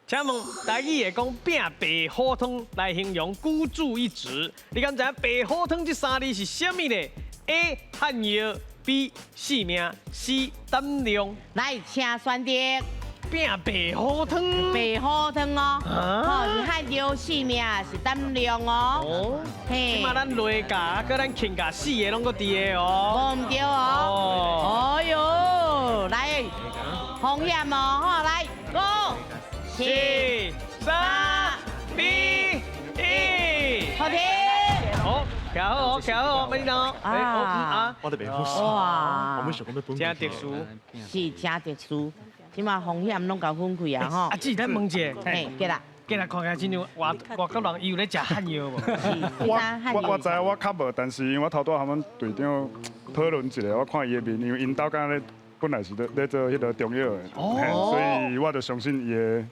A: 請問台語會講拚白虎湯來形容孤注一擲，你敢知影白虎湯這三字是啥物呢？A. 漢藥，B. 性命，C. 膽量。
B: 來，請選擇。
A: 拚白虎湯，
B: 白虎湯哦，吼是漢藥性命，是膽量哦。
A: 哦，這馬咱雷家，佮咱親家四个攏閣佇个哦。
B: 無毋對哦。哎喲，來，風險哦，吼來，五、
A: 四、三、二、一，
B: 好停。
A: 好，徛好哦，徛好哦，慢點哦。啊，
N: 我哋袂好。
B: 哇，
N: 我們想講欲分。
A: 真特殊，
B: 是真特殊。這馬風險攏共分開啊吼！
A: 阿姊，咱問一下，
B: 嘿，過來。
A: 今日看起来真像外外国人，伊有咧食汉药无？
G: 我知影我较无，但是因为我头拄仔和阮队长讨论一下，我看伊的面，因为𪜶兜敢若咧本来是咧咧做彼个中药的，所以我就相信伊的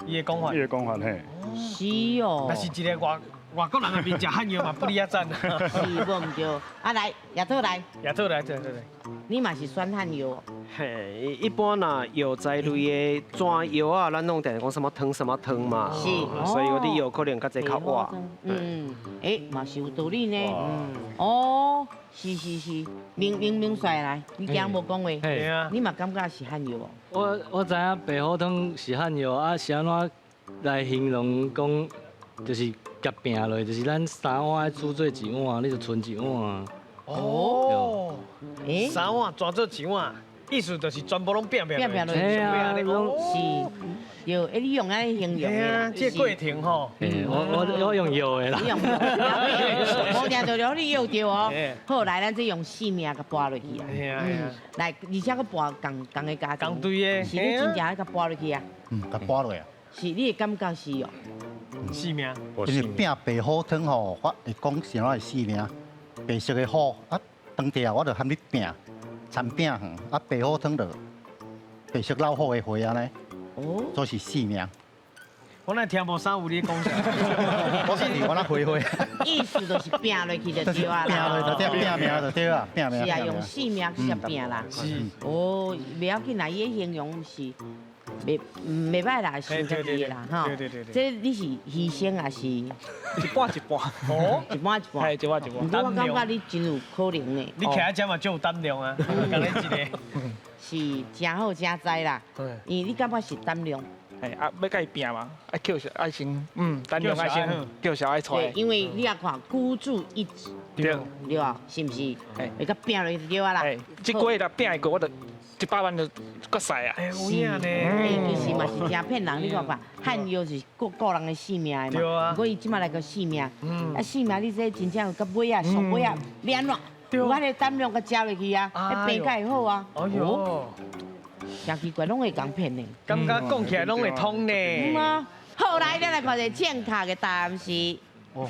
A: 伊的讲法
G: 伊的讲法嘿。
B: 是哦。
A: 但是一个外外国人的面食汉药嘛，不离仔赞。
B: 是，无毋对。啊来，亚特来。
A: 亚特来，对对对。
B: 你嘛是选汉药？
M: 嘿，一般若药材类的纸药啊，咱拢定定讲什么汤什么汤嘛，
B: 是，
M: 所以嗰啲药可能较济较活。
B: 嗯，哎，嘛是有道理呢。哦，是是是，明明明帅来，你今无讲话，你嘛感觉是汉药？
C: 我知影白虎汤是汉药啊，是按怎来形容讲，就是夹拼落，就是咱三碗爱煮做一碗，你就賰一碗。
A: 哦，三碗转做一碗。意思就是全部拢变变
B: 变变落，是，对，哎，你用按呢形容的，
A: 这过程吼，
C: 我用药的啦，
B: 你用药，无定就了你药对哦。好，来，咱这用性命共跋落去啊。来，而且阁跋仝仝个家庭，
A: 仝队的，
B: 是你真正爱共跋落去啊？
L: 嗯，共跋落啊。
B: 是你的感觉是哦？
A: 性命。
L: 因为拼白虎汤吼，我会讲是按怎会性命，白色的虎啊，当地啊，我就含你拼。田饼圆啊，白虎汤就白色老虎的花按呢，哦，这是性命。
A: 我哪听无啥有你讲啥？
L: 我是我那花花。
B: 意思就是拼落去就对啊
L: 啦。拼落就对，拼命就对啊，拼命。
B: 是啊，用性命去拼啦。
A: 是。
B: 哦，袂要紧啦，伊的形容是袂袂歹啦，是家己的啦，吼。
A: 对对对对。
B: 这你是牺牲还是？
Q: 一半一半。
A: 哦，
B: 一半一半。
Q: 嘿，一半一半。
B: 毋过我感觉你真有可能呢。
A: 你徛在遮嘛，足有胆量啊，共你一个。
B: 是真好真知啦。因为你感觉是胆量。
Q: 哎啊，欲共伊拼嘛，爱叫小爱先，胆量爱先叫小爱出来。
B: 对，因为你也看孤注一掷。
Q: 对。
B: 对啊，是毋是？会共拼落去就对啊啦。
Q: 这个月若拼会过，我就100万就决赛啊。
B: 是，欸，其实嘛是真骗人，你看看，汉药是顾顾人的性命的嘛。
A: 对啊。
B: 毋过伊这马来个性命，啊性命你这真正有到尾啊，上尾啊，你按怎？有彼个胆量共食落去啊，彼病才会好啊。
A: 哎哟。
B: 真奇怪，拢会共骗呢。
A: 感觉讲起来拢会通呢。
B: 嗯啊。好，来，咱来看一个正确的答案是。
A: 哦。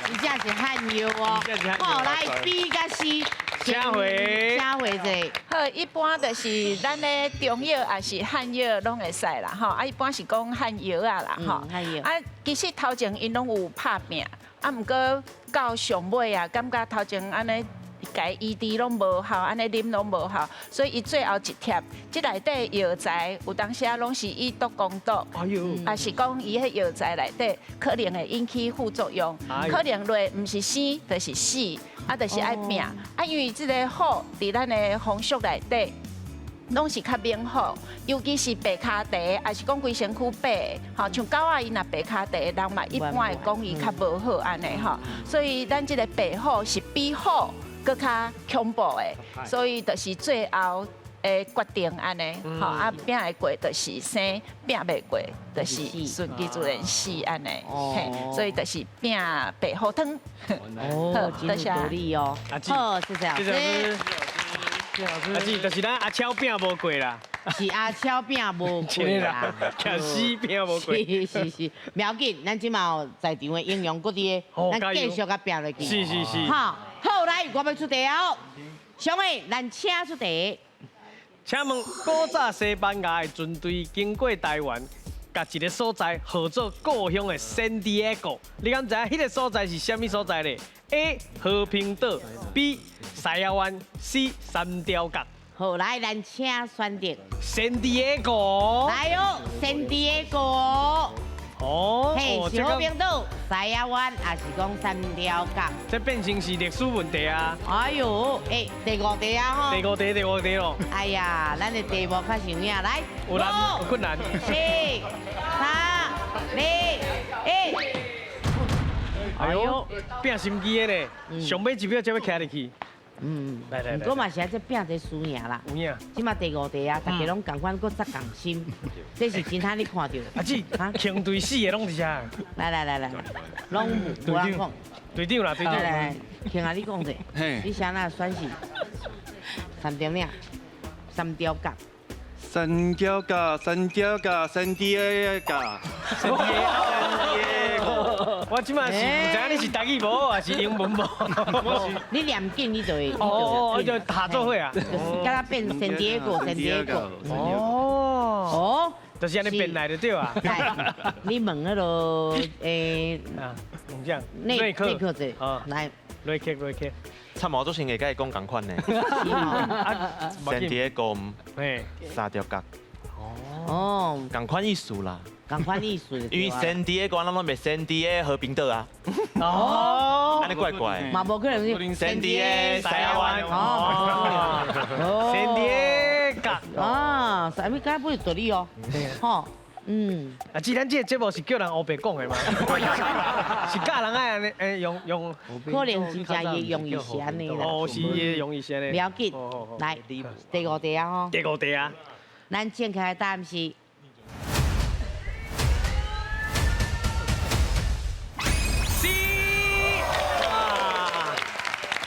B: 真正是汉药哦。好，来 B 佮 C，
A: 请回，
B: 请回者。
H: 好，一般就是咱的中药也是汉药拢会使啦，吼。啊，一般是讲汉药啊啦，吼。
B: 汉药。
H: 啊，其实头前𪜶拢有拍拼，啊，毋过到上尾啊，感觉头前按呢。共医治拢无效，按呢啉拢无效，所以伊最后一贴，这内底药材有当时啊拢是以毒攻毒，也是讲伊彼药材内底可能会引起副作用，可能落毋是生就是死，啊就是爱拼，啊因为这个虎伫咱的风俗内底。拢是较猛虎，尤其是白跤茶，抑是讲规身躯白，吼，像狗仔伊若白跤茶，人嘛一般会讲伊较无好按呢吼，所以咱这个白虎是比虎阁较恐怖的，所以就是最后的决定按呢，吼啊拼会过就是生，拼袂过就是顺其自然死按呢，嘿，所以就是拼白虎汤。
B: 哦，真有道理哦。好，谢谢老师。
A: 阿姊，就是咱阿超拼无过啦。
B: 是阿超拼无过啦，
A: 死拼无过。
B: 是是是，袂要紧，咱这马在场的英雄阁伫个，咱继续共拼落去。
A: 是是是。
B: 好，好来，我欲出题哦。上位，咱请出题。
A: 请问古早西班牙的船队经过台湾，共一个所在号做故乡的圣地亚哥，你敢知影彼个所在是啥物所在咧？A. 和平岛，B. 狮仔湾，C. 三貂角。
B: 好，来，咱请选择。
A: 圣地亚哥。
B: 来哦，圣地亚哥。
A: 哦，
B: 嘿，是和平岛、狮仔湾，抑是讲三貂角？
A: 这变成是历史问题啊！
B: 哎呦，哎，第五题啊吼！
A: 第五题，第五题咯。
B: 哎呀，咱的题目较像影，来，
A: 有难，有困难。
B: 四、三、二、一。
A: 哎呦，拼心机的咧，上尾一秒才欲徛入去。来来来。
B: 毋过嘛是爱这拼一个输赢啦。
A: 有影。
B: 这马第五题啊，大家拢仝款，阁足仝心，这是真罕你看著。
A: 阿姊，兄弟四个拢伫遮。
B: 来来来来，拢无人讲。
A: 队长啦，队长。
B: 来来，听下你讲者。你啥那选是？三條領，三條角。
F: 三條角，三條角，三條角，
M: 三條我這擺是毋知影你是台語無，還是英文無？
B: 你念緊你就會。
M: 哦，就下做伙啊，
B: 就是敢若變聖地亞哥，聖地亞哥。
M: 哦。哦。就是按呢變來就對啊。
B: 來，你問彼个
M: 這樣。
B: 內內克者，來。
M: 內克內克。
N: 差毛做先會佮伊講仝款呢。聖地亞哥，三條角。
B: 哦。
N: 仝款意思啦。
B: 仝款意思。
N: 因為聖地亞哥，咱攏袂聖地亞和平島啊。哦。按呢怪怪。
B: 嘛無可能是
N: 聖地亞西亞灣。
B: 哦。
M: 聖地亞角。
B: 啊，啥物敢不是道理哦。吼。嗯。
M: 啊，既然這個節目是叫人烏白講的嘛，是教人愛按呢，用。
B: 可能真正伊容易是按呢啦。
M: 哦，是伊容易是按呢。
B: 不要緊，來第五題啊吼。
M: 第五題啊。
B: 咱正確的答案是。
M: C。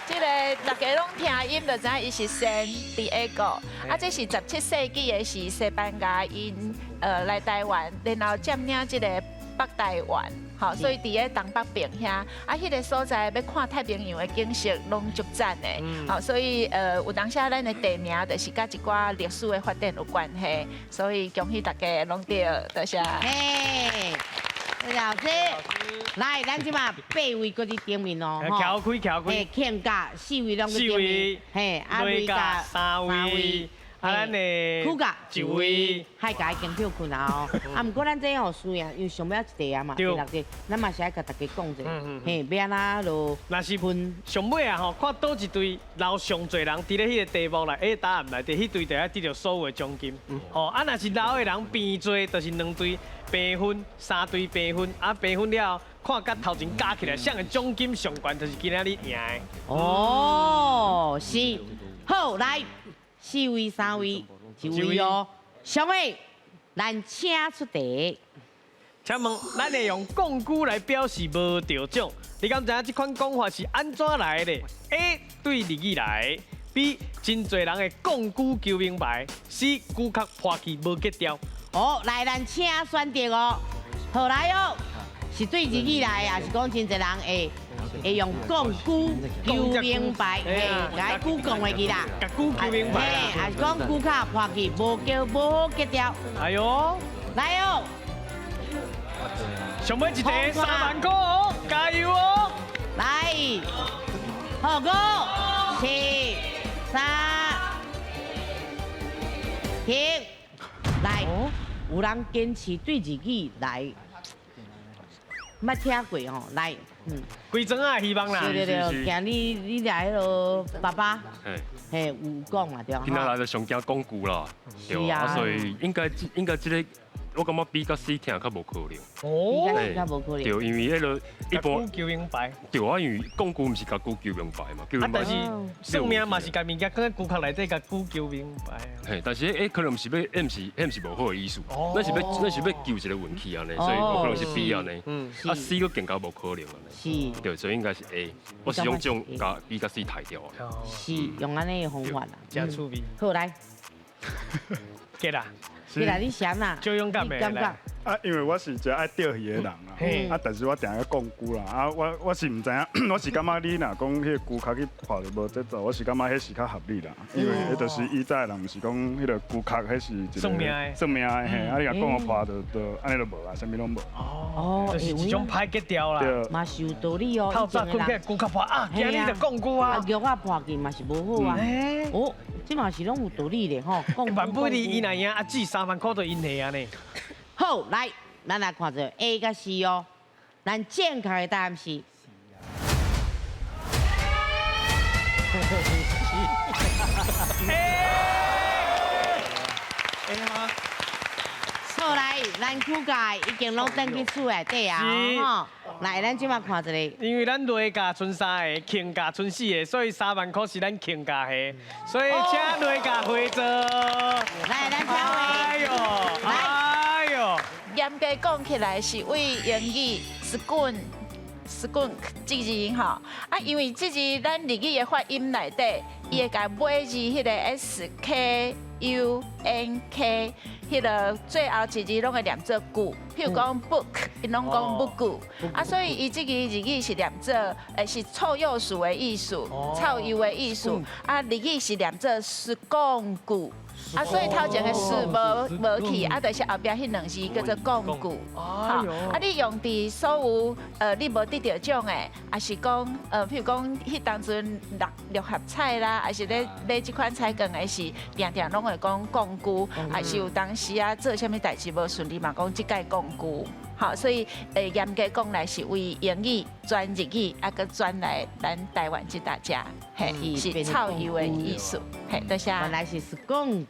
H: 這個大家攏聽音就知影伊是聖地亞哥，啊，這是17世紀的時西班牙𪜶來台灣，然後佔領這個北台灣，吼，所以佇咧東北邊遐，啊，彼個所在欲看太平洋的景色攏足讚的，吼，所以有當時咱的地名就是佮一寡歷史的發展有關係，所以恭喜大家攏對，多謝。
B: 嘿，老師，來，咱這馬八位閣佇頂面哦，
M: 翹開翹開，
B: 嘿，慶甲四位攏佇頂面，嘿，啊，雷甲
M: 三位。啊，咱的
B: 苦甲
M: 一位，
B: 海家已經票困啊哦。啊，毋過咱這吼輸贏，因為上尾仔一題啊嘛，第六題，咱嘛是愛共大家講者，嘿，欲按怎落？
M: 若是分上尾啊吼，看佗一隊留上濟人佇咧彼個題目內，A 答案內底，彼隊就愛得著所有的獎金。吼，啊，若是留的人變濟，就是兩隊平分，三隊平分，啊，平分了後，看佮頭前加起來，誰的獎金上懸，就是今仔日贏的。
B: 哦，是，好來。四位、三位、一位哦。上尾，咱請出題。
M: 請問，咱會用摃龜來表示無得獎，你敢知影這款講法是按怎來的？A 對日語來，B 真濟人會摃龜求明白，C 龜殼破去無結調。
B: 哦，來，咱請選擇哦。好來哦，是對日語來，抑是講真濟人會用摃龜求明白，嘿，共伊龜講會記啦，
M: 共龜求明白，
B: 嘿，抑是講龜殼破去無叫無好結調。
M: 哎喲，
B: 來哦，
M: 上尾一題3萬塊哦，加油哦！
B: 來，好，5、4、3，停，來，有人堅持對自己來，捌聽過吼，來。嗯，
M: 規庄仔希望啦。
B: 對對對，今日你來彼个爸爸，嘿，有講嘛對。
I: 囡仔來就上驚講句啦，對啊，所以應該這個，我感覺 B 佮 C 聽較無可能。
B: 哦，B 佮 C 較無可能。
I: 對，因為彼个一般
M: 求明白。
I: 對啊，因為講句毋是共龜求明白嘛，求明白。
M: 啊，但是算命嘛是共物件囥佇龜殼內底，共龜求明白。
I: 嘿，但是彼可能毋是欲，彼毋是無好的意思，咱是欲求一个運氣按呢，所以無可能是 B 按呢。啊，C 閣更加無可能按呢。
B: 是。
I: 對，所以應該是 A。我是用這種共 B 佮 C 刣掉啊。
B: 是用按呢的方法啦。
M: 真趣味。
B: 好來。
M: 結啦。
B: 你來，你想啦？
M: 就勇敢的來。
G: 啊，因為我是一個愛釣魚的人啦，啊，但是我定愛講龜啦，啊，我是毋知影，我是感覺你若講彼個龜殼去破就無節奏，我是感覺彼是較合理啦，因為彼就是以早的人毋是講彼個龜殼，彼是一個
M: 算命的，
G: 算命的嘿，啊，你若講予破就按呢就無啊，啥物攏無。
B: 哦，
M: 就是一種歹格調啦。
G: 對。
B: 嘛是有道理哦。
M: 透早睏起來龜殼破啊，今日就講龜啊。
B: 啊，玉仔破去嘛是無好啊。哦，這嘛是攏有道理的吼。
M: 萬不利伊若贏，啊，至3萬塊就𪜶的啊呢。
B: 好，來，咱來看著 A 佮 C 哦。咱正確的答案是。
M: A 嗎？
B: 好來，咱苦家已經攏轉去厝內底啊，吼。來，咱這馬看一下。
M: 因為咱雷家賰3個，慶家賰4個，所以3萬塊是咱慶家的，所以請雷家回座。
B: 來，咱請回。
M: 哎呦，哎呦。
H: 嚴格講起來，是為英語 schoon skunk 這字吼，啊，因為這字咱日語的發音內底，伊會共尾字彼個 S K U N K，彼個最後一字攏會念做句，譬如講 book，伊攏講 book，啊，所以伊這個日語是念做，是臭鼬鼠的意思，臭鼬的意思，啊，日語是念做スコンク。啊，所以頭前的ス無無去，啊，就是後壁彼兩字叫做摃龜。吼，啊，你用佇所有你無得著獎的，抑是講譬如講彼當陣六合彩啦，抑是咧買這款彩券的時，定定攏會講摃龜，抑是有當時啊做啥物代誌無順利嘛，講這屆摃龜。好，所以嚴格講來是為英語轉日語，啊，閣轉來咱台灣這大家，嘿，是臭鼬的意思，嘿，多謝。
B: 原來是摃龜，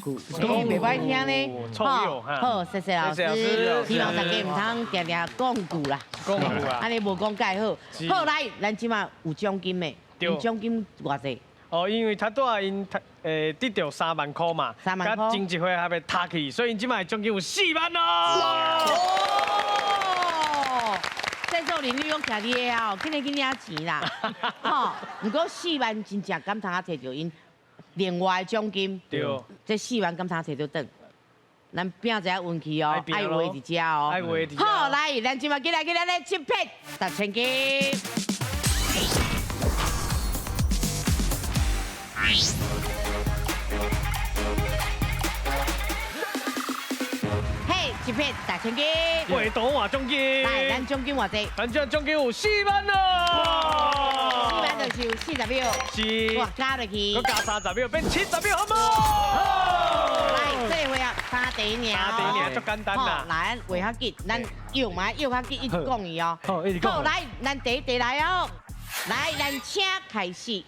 B: 袂歹聽呢。好，謝謝老師，希望大家毋通定定講句啦，
M: 講句啊，
B: 按呢無講蓋好。好，來，咱這馬有獎金的，有獎金偌濟？
M: 哦，因為頭拄仔𪜶得著3萬箍嘛，3
B: 萬箍，
M: 佮前一回合的踢去，所以𪜶這馬獎金有4萬咯。
B: 製作人，你講徛佇遐哦，緊來去領錢啦，吼！毋過4萬真正敢通啊摕著𪜶另外的獎金，
M: 對，
B: 這4萬敢通摕著轉？咱拼一下運氣哦，愛畫佇遮哦，
M: 愛畫佇遮。
B: 好，來，咱這馬進來，進來來七撇十千金。嘿，一撇大千金，
M: 画图换奖金。
B: 来，咱奖金偌济？
M: 咱这奖金有4萬咯。
B: 4萬就是有40秒。
M: 是。
B: 哇，加落去。
M: 閣加30秒，變70秒，好無？
B: 來，這回啊，三題爾。
M: 三題爾，足簡單啦。
B: 來，畫較緊，咱搖嘛搖較緊，一直講伊哦。
C: 好，一直講。
B: 好，來，咱第一題來哦。來，咱請開始。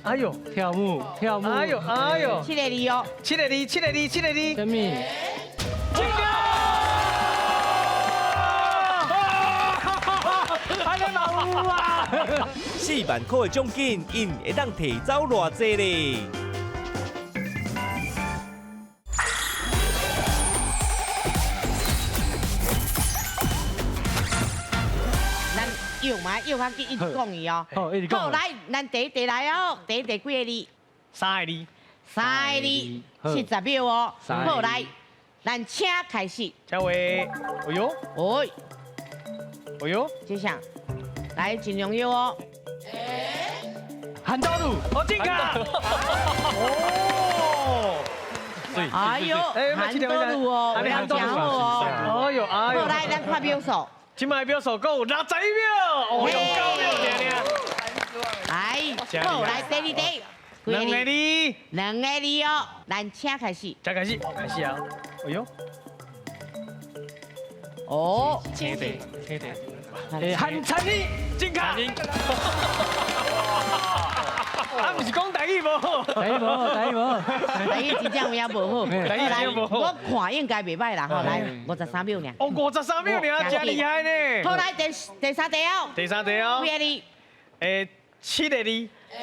M: 哎呦，
C: 跳舞，跳舞。
M: 哎呦，哎呦。
B: 7個字哦。
M: 7個字，7個字，7個字。
C: 什麼？
J: 4萬塊的獎金，𪜶會當提走偌濟咧？
B: 咱摇嘛摇較緊，一直講伊哦。
C: 好，一直講。
B: 好，來，咱第一題來哦。第一題幾個字
M: ？3個字。
B: 3個字，70秒哦。好，來，咱請開始。
M: 請畫。哎呦。
B: 哎。
M: 哎呦。
B: 這啥？來，真重要哦。
C: 韓多路，
M: 我進卡。哦。
B: 哎呦，韓多路哦，有真好哦。
M: 哎呦，哎呦。
B: 好，來，咱看秒數。
M: 這擺秒數閣有61秒，哦，用9秒爾爾。
B: 來，好，來第二題。
M: 2個字。
B: 2個字哦，咱請開始。
M: 請開始，開始啊！哎呦。
B: 哦。
M: 請題，請題。韓餐飲，正確。啊，毋是講台語無好，
C: 台語無好，台語無好，
B: 台語真正有影無好。
M: 台語真正無好。
B: 我看應該袂歹啦，吼，來53秒爾。
M: 哦，53秒爾，真厲害呢。
B: 好，來第三題哦。
M: 第三題哦。
B: 幾個字？7
M: 個字。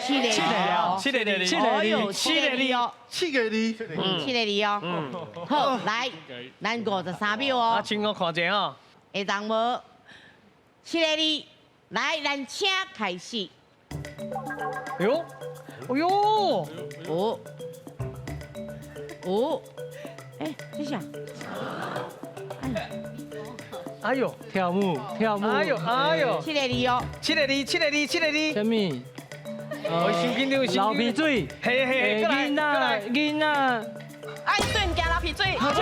B: 7個字。
M: 7個字。
B: 哎呦，7個字哦。
D: 7個字。
B: 7個字哦。好，來，咱53秒哦。
M: 啊，請我看者哦。
B: 會當無？7個字，來，咱請開始。
M: 哎呦，哎呦，
B: 哦，哦，哎，這啥？
M: 哎呦，
C: 跳舞，跳舞，
M: 哎呦，哎呦，7
B: 個字哦，7
M: 個字，7個字，7個字。
C: 什麼？
M: 哦，伤紧張，
C: 流鼻水，
M: 嘿嘿，
C: 囡仔，囡仔，
O: 愛轉驚流鼻水。
B: 好，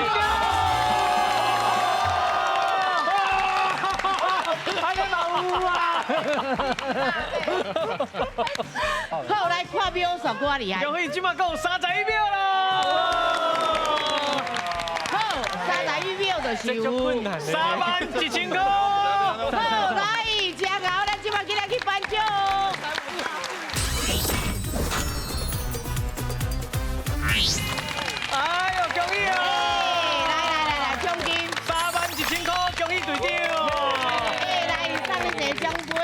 B: 來看秒數，閣較厲害。
M: 恭喜，這馬閣有31秒咯。
B: 好，31秒就是有
M: 3萬1千塊。
B: 好，來，真𠢕，咱這馬起來去頒獎。
M: 哎呦，恭喜哦！
B: 來來來來，獎金
M: 3萬1千塊，恭喜隊長。
B: 哎，來送你一個獎杯。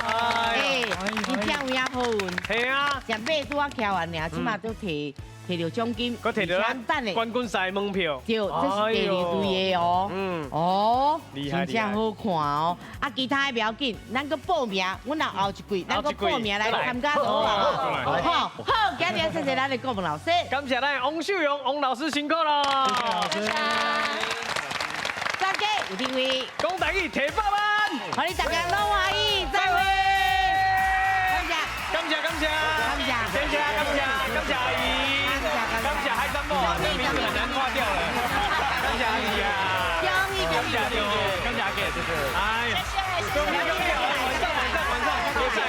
B: 哎，真正有影好運。
M: 係啊，
B: 食馬拄仔仔徛完爾，這馬都提提著獎金，
M: 閣提著咱冠軍賽門票。
B: 對，這是第二隊的哦。哦，真正好看哦。啊，其他的不要緊，咱閣報名，阮若後一季，咱閣報名來參加就好啊。好，好，今日謝謝咱的顧問老師，
M: 感謝咱王秀榮王老師辛苦咯。
B: 謝謝。大家有定位，
M: 講台語提百萬，
B: 歡迎大家攏歡喜，再會。
M: 感謝感謝，
B: 感謝
M: 感謝感謝感謝阿姨，感謝海山某啊，這名字很難掛掉了。感謝阿姨啊，感謝謝謝，感謝阿姐，謝謝。哎，恭喜恭喜，晚上晚上晚上，別曬。